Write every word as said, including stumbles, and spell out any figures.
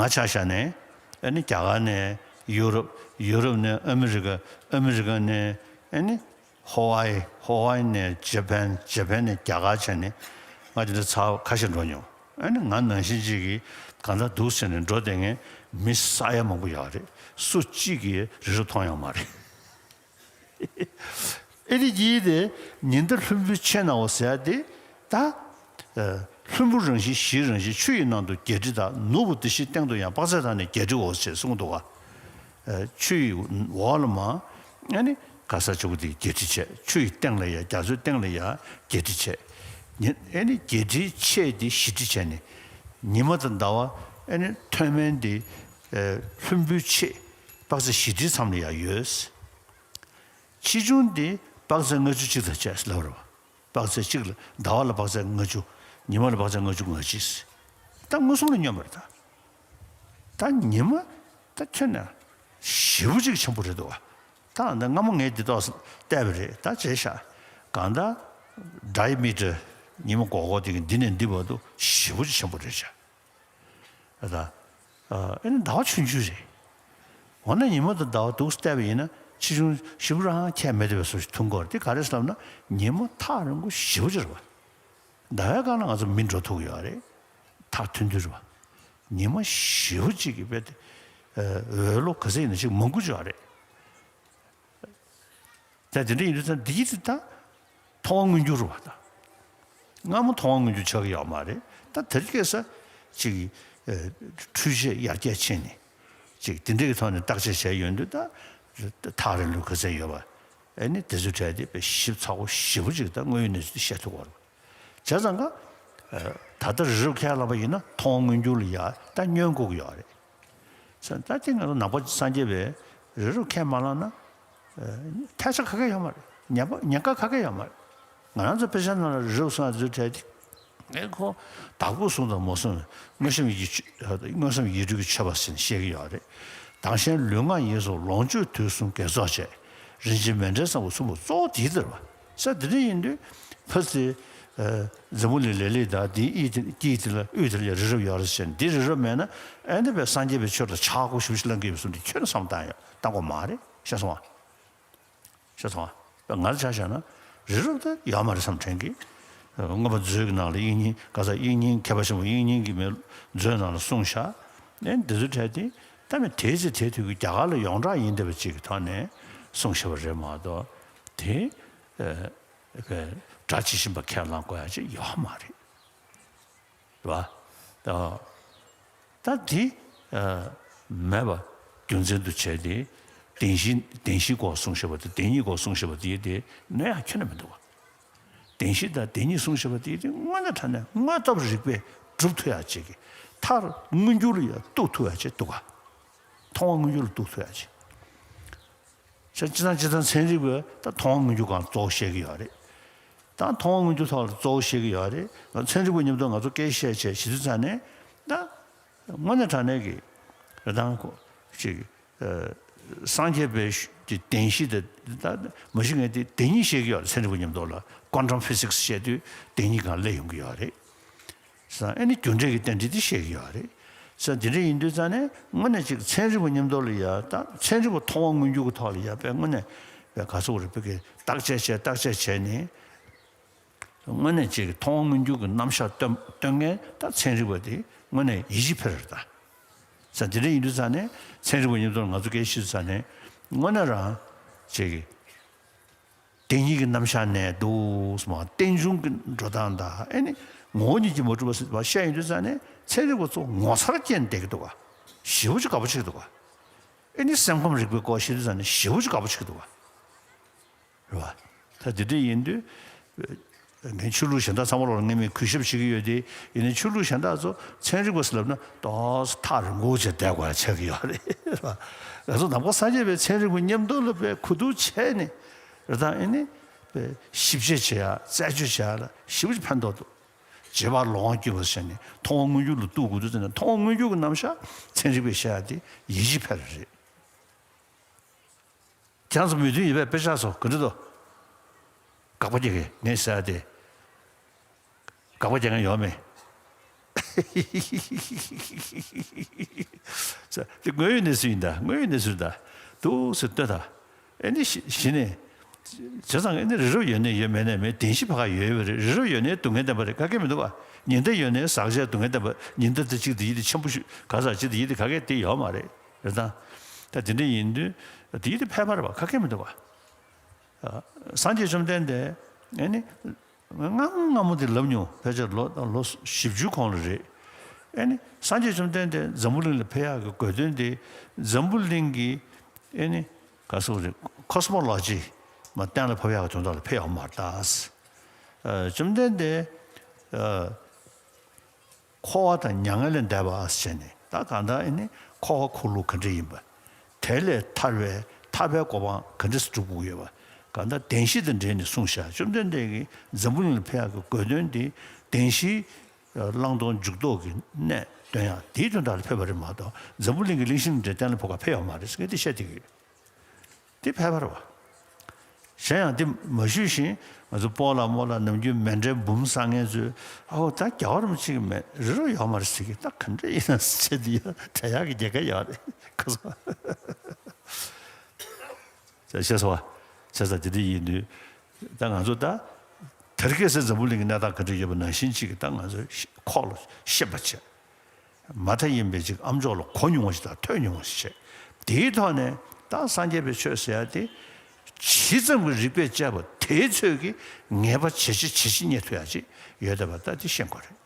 ང་ཆ་བཞག་ནས་ཨ་ནི་རྒྱ་གར་ནས་ཡུ་རོབ། ཡུ་རོབ་ནས་ཨ་མི་རི་ཀ། ཨ་མི་རི་ཀ་ནས་ཨ་ནི་ཧོ་ཝའི། ཧོ་ཝའི་ནས་ཇ་པན། ཇ་པན་ནས་རྒྱ་གར་བྱས་ནས་ང་དེ་འདྲ་ཚར་ཁ་ཤས་འགྲོ་མྱོང་། ཨ་ནི་ང་ནང་བཞིན་ཅིག་གིས་གང་ལྟར་འདུག་ཟེར་ནས་འགྲོ་བསྡད་མཁན་མི་ས་ཡ་མང་པོ་ཡོད་རེད། སུ་གཅིག་གིས་རི་རབ་མཐོང་ཡོད་མ་རེད། ཨེ་དེ་གྱིས་དེ་ཉི་ཟླ་ལྷུན་པོའི་ཕྱེད་ནའོ་ཟེར་ཡ་དེ་ད། ཨ། ལྷུན་པོ་རང་བཞིན་གཞིའི་རང་བཞིན་ཆུ་ཡི་ནང་དུ་བརྒྱད་ཁྲི་དང་། ནོར་བུ་དེ་བཞིན་སྟེང་དུ་ཡང་དཔག་ཚད་དང་ནི་བརྒྱད་ཁྲིའོ་ཞེས་གསུངས་འདུག་ག། ཨ། ཆུ་ཡི་འོག་ལ་མ་ཨ་ནི་ག་ས་ཆུ་བོ་དེ་བརྒྱད་ཁྲི་བྱས། ཆུ་ཡི་སྟེང་ལ་ཡང་རྒྱ་མཚོའི་སྟེང་ལ་ཡང་བརྒྱད་ཁྲི་བྱས། ཉི་ཨ་ནི་བརྒྱད་ཁྲིའི་ཕྱེད་དེ་བཞི་ཁྲི་བྱས་ནས་ཉི་མ་དང་ཟླ་བ་ཨ་ནི་མཐོ་དམན་དེ་ཨ་ལྷུན་པོའི་ཕྱེད་དཔག་ཚད་བཞི་ཁྲིའི་མཚམས་ལ་ཡང་ཡོད། ཆེ་ཆུང་དེ་དཔག་ཚད་ལྔ་བཅུ་གཅིག་དང་བཅས་ལབ་རེད་བ། དཔག་ཚད་གཅིག་ལ་ཟླ་བ་ལ་དཔག་ཚད་ལྔ་བཅུ། ཉི་མ་ལ་དཔག་ཚད་ལྔ་བཅུ་ང་གཅིག་ད་མངོན་སུམ་ལ་སྙོམས་པ་རེད་ད། ད་ཉི་མ་ད་ཁྱོན་ནས་ཞེ་པོ་ཅིག་ཆེན་པོ་རེད་འདུག་བ། ད་ད་སྔ་མོ་ངས་འདི་ཏོག་བལྟས་པ་རེད། ད་བྱས་ཤག་གང་ལྟར་ཌའི་མི་ཊར་ཉི་མ་མགོ་སྐོར་དེ་གི་འདི་ནས་འདི་བར་དུ་ཞེ་པོ་ཅིག་ཆེན་པོ་རེད་ཤག་ད། ཨ་ནི་ཟླ་བ་ཆུང་ཆུང་རེད། འོ་ན་ཉི་མ་དང་ཟླ་བ་འདུག་བལྟས་པ་ཡིན་ན་ཆེ་ཆུང་ཞེ་པོ་རང་ཁྱད་མེད་པའི་བཟོ་ཞིག་མཐོང་གི་ཡོད་རེད། དེ་ག་རེ་ཟེར་ལབ་ན་ཉི་མ་ཐག་རིང་པོ་ཞེ་པོ་ཅིག་རེད་བ། ཟླ་བའི་སྒང་ལ་ང་ཚོ་མི་འགྲོ་ཐུབ་ཀྱི་ཡོད་རེད། ཐག་མཐུན་མཐུན་རེད་བ། ཉི་མ་ཞེ་པོ་ཅིག་གི་དཔེ་དེ་འོད་ལོ་ག་ཚོད་ཡིན་ན་ཅིག་མང་པོ་ཅིག་ཡོད་རེད། ད་དེ་འདྲ་ཡིན་དུས་ད་འདི་ཡིན་དུས་ད་མཐོང་བ་མངོན་གྱུར་རེད་བ། ད་སྔ་མོ་མཐོང་བ་མངོན་གྱུར་ཆགས་ཀྱི་ཡོད་མ་རེད། ད་དེ་རིང་ཁ་སང་ཅིག་ཨ་འཕྲུལ་ཆས་ཡར་རྒྱས་ཕྱིན་ནས་ཅིག་དེ་འདྲ་གི་ཐོག་ནས་བརྟག་དཔྱད་བྱས་ཡོང་དུས་ད་ཐག་རིང་ལོས་ག་ཚད་ཡོད་པ། ཨ་ནི་དེ་ཚོའི་གྲས་དེ་དཔེ་ཞིབ་ཚགས་པོ་ཞེ་པོ་ཅིག་ད་དངོས་ཡོད་གནས་ཚུལ་དེ་ཤེས་ཐུབ་ཀྱི་ཡོད་རེད། བྱས་ཙང་ཀ། ད་ལྟ་རི་རབ་ཁས་བླངས་པ་ཡིན་ན་མཐོང་བ་མངོན་གྱུར་ལ་ཡ་ད་བསྙོན་དགོས་ཀྱི་ཡོད་རེད། ད་དེ་ང་ཚོ་ནང་པ་སངས་རྒྱས་པས་རི་རབ་ཁས་མ་བླངས་ན་ཐལ་ཆ་ག་གེ་ཡོད་མ་རེད། ཉེན་པ་ཉེན་ཁ་ག་གེ་ཡོད་མ་རེད། ང་རང་ཚོ་དཔེ་ཆ་ནང་ལ་རི་རབ་སོང་ཡ་དེ་ཚོའི་གྲས་དེ་ངས་ཁོ་བདག་པོས་བཟུང་དང་མ་བཟུང་མངོན་སུམ་ཡིད་ཀྱི་མངོན་སུམ་ཡིད་སྤྲུལ་གྱི་མཆོད་པ་ཟེར་ནས་བཤད་ཀྱི་ཡོད་རེད། དང་གཞན་ལུས་ངག་ཡིད་གསུམ་ལོངས་སྤྱོད་དུས་གསུམ་དགེ་ཚོགས་བཅས། རིན་ཆེན་མཎྜལ་བཟང་པོ་གསུམ་པོ་གཙོ་བོ་དེའི་ལྟར་བ། ས་དེ་འདྲ་ཡིན་དུས་ཕ་ཚེ་འཛམ་བུ་གླིང་ལ་ལས་དང་དེའི་དཀྱིལ་དེ་ལ་དབུས་དེ་ལ་ཡང་རི་རབ་ཡོད་རེད་ཟེར་ནས་འདི་རི་རབ་མེད་ན་ཨ་ནི་དཔེ་སངས་རྒྱས་པའི་ཆོས་ལ་ཆག་སྒོ་ཞེ་པོ་ཅིག་ལངས་ཀྱི་ཡོད་པའི་བཟོ་འདྲ་ཁྱོན་ནས་བསམ་བློ་བཏང་ཡོད་བཏང་དགོས་མ་རེད། ཤེས་སོང་ཨ། ཤེས་སོང་ཨ། ང་ལ་ཆ་བཞག་ན་རི་རབ་དེ་ཡོད་མ་རེད་བསམ་དྲན་གི། མངོན་པ་མཛོད་ཀྱི་ནང་ལ་དབྱིག་གཉེན་ག་ས་དབྱིག་གཉེན་མཁས་པ་ཆེན་པོ་དབྱིག་གཉེན་གྱི་མི་མཛོད་ནང་ལ་གསུངས་ཤག་ཨེ་འདི་ཚོ་གྲས་དེ་ད་མི་དེའི་ཚེ་དེའི་དུས་ཀྱི་རྒྱ་གར་ལ་ཡོངས་གྲགས་ཡིན་བསྡད་པ་ཅིག་གི་ཐོག་ནས་གསུངས་བཞག་པ་རེད་མ་གཏོགས་དེ་ཨེ་སྒྲ་ཇི་བཞིན་པ་ཁས་བླངས་དགོས་ཡ་ཅིག་ཡོད་མ་རེད། རེད་བ། ད་དེ་མེད་པ་རྒྱུ་མཚན་དུ་བྱས་ཏེ་བདེན་བཞི་བདེན་བཞིའི་སྐོར་གསུངས་བཞག་པ་དང་བདེན་གཉིས་སྐོར་གསུངས་བཞག་པ་དེ་དེ་གནོད་ཡ་ཁྱོན་ནས་མི་འདུག་བ། བདེན་བཞི་དང་བདེན་གཉིས་གསུངས་བཞག་པ་དེ་དེ་དངོས་གནས་དྲང་གནས་དངོས་སྟོབས་རིགས་པས་སྒྲུབ་ཐུབ་ཡ་ཅིག་གི་མཐར་མངོན་གྱུར་ལ་ཡ་གཏུག་ཐུབ་ཡ་ཅིག་འདུག་ག་མཐོང་བ་མངོན་གྱུར་ལ་གཏུག་ཐུབ་ཡ་ཅིག་ཅི་ཙང་ཅི་ཙང་ཚན་རིག་པས་ད་མཐོང་བ་མངོན་གྱུར་སྒང་གཙོ་བོ་བཤད་ཀྱི་ཡོད་རེད། ད་མཐོང་བ་མངོན་གྱུར་ཐོག་ལ་གཙོ་བོ་བཤད་ཀྱི་ཡོད་རེད། ཚན་རིག་པ་མཉམ་དུ་ང་ཚོ་སྐད་ཆ་བཤད་བྱེད་དུས་ཙང་ནས་ད་དངོས་གནས་དྲང་གནས་ཀྱི་རེད་དང་ཁོ་ཅིག་སངས་རྒྱས་པའི་ཀྱི་བདེན་བཞི་དེ་ད་མ་གཞི་ངས་དེ་བདེན་གཉིས་བཤད་ཀྱི་ཡོད་རེད། ཚན་རིག་པ་མཉམ་དུ་ལ་quantum physics་བཤད་དུས་བདེན་གཉིས་སྒང་སླེབས་ཡོང་གི་ཡོད་རེད། ས་ཨ་ནི་རྒྱུ་འབྲས་ཀྱི་རྟེན་འབྲེལ་འདི་བཤད་ཀྱི་ཡོད་རེད། ས་འདི་འདྲ་ཡིན་དུས་ཙང་ནས་དངོས་གནས་ཅིག་ཚན་རིག་པ་མཉམ་དུ་ལ་ཡ་ད་ཚན་རིག་པ་མཐོང་བ་མངོན་གྱུར་གྱི་ཐོག་ལ་ཡ་དཔེ་དངོས་གནས་དཔེ་ག་ཚོད་རེད་དཔེ་གི་བརྟག་དཔྱད་བྱས་བརྟག་དཔྱད་བྱས་ནས་དངོས་གནས་ཅིག་མཐོང་བ་མངོན་གྱུར་གྱི་རྣམ་གཞག་སྟོན་སྟོན་མཁན་ད་ཚན་རིག་པ་དེ་དངོས་གནས་ཡིད་ཆེས་འཕེར་རེད་ད། ས་འདི་འདྲ་ཡིན་དུས་ཙང་ནས་ཚན་རིག་པ་མཉམ་དུ་ལ་ང་ཚོ་སྐད་ཆ་བཤད་དུས་ཙང་ནས་དངོས་གནས་རང་ཅིག་བདེན་གཉིས་ཀྱི་རྣམ་གཞག་ནས་འདུག་སེ་མ་རྟེན་འབྱུང་གི་འགྲོ་སྟངས་དང་ཨེ་ནི་ངོ་བོ་ཉིད་ཀྱིས་མ་གྲུབ་པ་ཟེར་བ་བཤད་ཡོང་དུས་ཙང་ནས་ཚན་རིག་པ་ཚོ་ངོ་མཚར་སྐྱེས་བསྡད་ཀྱི་འདུག་ག་ཞེ་པོ་ཅིག་དགའ་པོ་བྱེད་ཀྱི་འདུག་ག་ཨེ་ནི་སེམས་ཁམས་རིག་པའི་སྐོར་བཤད་དུས་ཙང་ནས་ཞེ་པོ་ཅིག་དགའ་པོ་བྱེད་ཀྱི་འདུག་ག་རེད་བ། ད་དེ་འདྲ་ཡིན་དུས་ངས་ཆོས་ལུགས་གཞན་དག་ཚང་མ་ལོག་ལ་ངས་མི་གུས་ཞབས་བྱེད་ཀྱི་ཡོད་དེ། ཡིན་ནའི་ཆོས་ལུགས་གཞན་དག་ཚོ་ཚན་རིག་པ་ཟེར་ལབ་ན་ཏོག་ཙམ་ཐག་རིང་པོ་བྱས་བསྡད་དགོས་ཡ་ཆགས་ཀྱི་ཡོད་རེད། ང་ཚོ་ནང་པ་སངས་རྒྱས་པའི་ཚན་རིག་པ་མཉམ་དུ་ལ་དཔེ་གོ་བསྡུར་བྱས་ནས་རེད་དང་ཨེ་ནི་དཔེ་ཞིབ་དཔྱད་བྱེད་ཡ་རྩད་གཅོད་བྱེད་ཡ་ལ་ཞེ་པོ་ཅིག་ཕན་ཐོགས་འདུག་རྗེ་འབངས་ལོང་བ་སྐྱེས་པ་ཟེར་ནས་མཐོང་བ་མངོན་གྱུར་ལ་གཏུག་དགོས་འདུག་ཟེར་ནས་མཐོང་བ་མངོན་གྱུར་གྱི་རྣམ་གཞག་ཚན་རིག་པས་བཤད་ཡ་དེ་ཡིད་ཆེས་འཕེར་རེད། ཁྱེད་ཚོ་མོས་མཐུན་ཡོད་པའི་དཔེ་ཆ་ཚོ་ག་འདྲ་འདུག་དགག་པ་རྒྱག་གི་ངས་ཟེར་ཡ་དེ། དགག་པ་རྒྱག་མཁན་ཡོད་མེད། ཟེར། དེ་དངོས་ཡོད་གནས་ཚུལ་ཡིན་ད། དངོས་ཡོད་གནས་ཚུལ་ད། འདུག་ཟེར་ལྟོས་ད། ཨེ་ནི་གཞི་གཞི་ནས། བྱས་ཙང་ཨེ་ནི་རི་རབ་ཡོད་ནའི་ཡོད། མེད་ནའི་མེད། བདེན་བཞི་ཕ་ག་ཡོད་ཡོད་པ་རེད། རི་རབ་ཡོད་ནའི་སྡུག་བསྔལ་བསྟན་པ་རེད། ག་གེ་མི་འདུག་བ། ཉི་ཟླ་ཡོད་ནའི་ཟག་བཅས་སྡུག་བསྔལ་བསྟན་པ། ཉི་ཟླ་དེ་གཅིག་དེ་ཡིན་དེ་ཆེན་པོ་ཞིག་ག་ཟག་གཅིག་དེ་ཡིན་དེ་ག་གེ་དེ་ཡོད་མ་རེད། རེད་དང་། ད་དེ་འདྲ་ཡིན་དུས་དེ་ཡིན་དེ་ཕལ་པ་རེད་བ། ག་གེ་མི་འདུག་བ། སངས་རྒྱས་བཅོམ་ལྡན་འདས་ཨེ་ནི། སྔ་མོ་སྔ་མོ་དེ་ལབ་མྱོང་། ཕལ་ཆེར་ལོ་ལོ་བཞི་བཅུ་གོང་ལ་རེད། ཨེ་ནི་སངས་རྒྱས་བཅོམ་ལྡན་འདས་འཛམ་བུ་གླིང་ལ་ཕེབས་ཡག་གི་དགོས་དོན་དེ། འཛམ་བུ་གླིང་གི་ཨེ་ནི་ག་སོགས་རེད། ཁོ་སི་མོ་ལོ་ཇི་མ་གཏན་ལ་ཕབ་ཡག་གི་དོན་དག་ལ་ཕེབས་ཡོད་མ་རེད་ད། བཅོམ་ལྡན་འདས་འཁོར་བ་དང་མྱ་ངན་ལས་འདས་པ་ཟེར་ནས། ད་གང་ལྟར་ཨེ་ནི་འཁོར་བ་འཁོར་ལུགས་ག་འདྲ་ཡིན་པ། དེ་ལས་ཐར་བའི་ཐར་པའི་གོ་འཕང་ག་འདྲ་སེ་སྒྲུབ་དགོས་ཡོད་པ། གང་ལྟར་བདེན་བཞི་དང་འབྲེལ་ནས་གསུངས་བཞག་བཅོམ་ལྡན་འདས་ཀྱིས་འཛམ་བུ་གླིང་ལ་ཕེབས་ཡག་གི་དགོས་དོན་དེ། བདེན་བཞི་བླང་དོར་འཇུག་ལྡོག་གི་གནད་སྟོན་ཡག་དེའི་དོན་དག་ལ་ཕེབས་པ་རེད་མ་གཏོགས། འཛམ་བུ་གླིང་གི་གླིང་བཞི་ལས་འབྲས་གཏན་ལ་ཕབ་ག་ཕེབས་ཡོད་མ་རེད་ཟེར་མཁན་དེ་བཤད་བསྡད་ཀྱི་ཡོད། དེ་ཕལ་པ་རེད་བ། གཞན་ཡང་དེ་མ་ཞུས་ཤིང་། ང་ཚོ་སྤོ་ལགས་རྨོ་ལགས་ནམ་རྒྱུན་མཎྜལ་འབུམ་བསགས་མཁན་ཚོས། ཨའོ་ད་རྒྱལ་བ་རིན་པོ་ཆེ་གི་མེད། རི་རབ་ཡོད་མ་རེད་ཟེར་གི། ད་ག་འདྲ་ཡིན་ན་ཟེར་བྱས་དེ་ཡ་དྲན་ཡག་གི་རྒྱལ་ཁ་ཡོད་རེད་ཁོ་ཚོ། ཤེས་སོང་བ། བྱས་ཙང་དེ་འདྲ་ཡིན་དུས། ད་ང་ཚོ་ད་དེ་རིང་ཁ་སང་འཛམ་བུ་གླིང་གི་གནས་སྟངས་ག་འདྲ་ཡོད་པ་ནང་བཞིན་ཅིག་གི་ད་ང་ཚོ་ཁོག་ལ་ཤེས་པ་བྱས། མ་མཐའ་ཡིན་པའི་ཅིག་ཨ་མཆོག་ལ་གོ་མྱོང་བ་ཞིག་དང་ཐོས་མྱོང་བ་ཞིག་བྱས། དེའི་ཐོག་ནས་ད་སངས་རྒྱས་པའི་ཆོས་ཟེར་ཡ་དེ་ཇི་ཙམ་གྱི་རིགས་པས་དཔྱད་པ་དེའི་ཚོད་ཀྱིས་ངེས་པ་ཇེ་ཆེ་ཇེ་ཆེ་རྙེད་ཐུབ་ཡ་ཅིག་ཡོད་བསྡད་པ་ད་དེ་ཤེས་དགོས་རེད།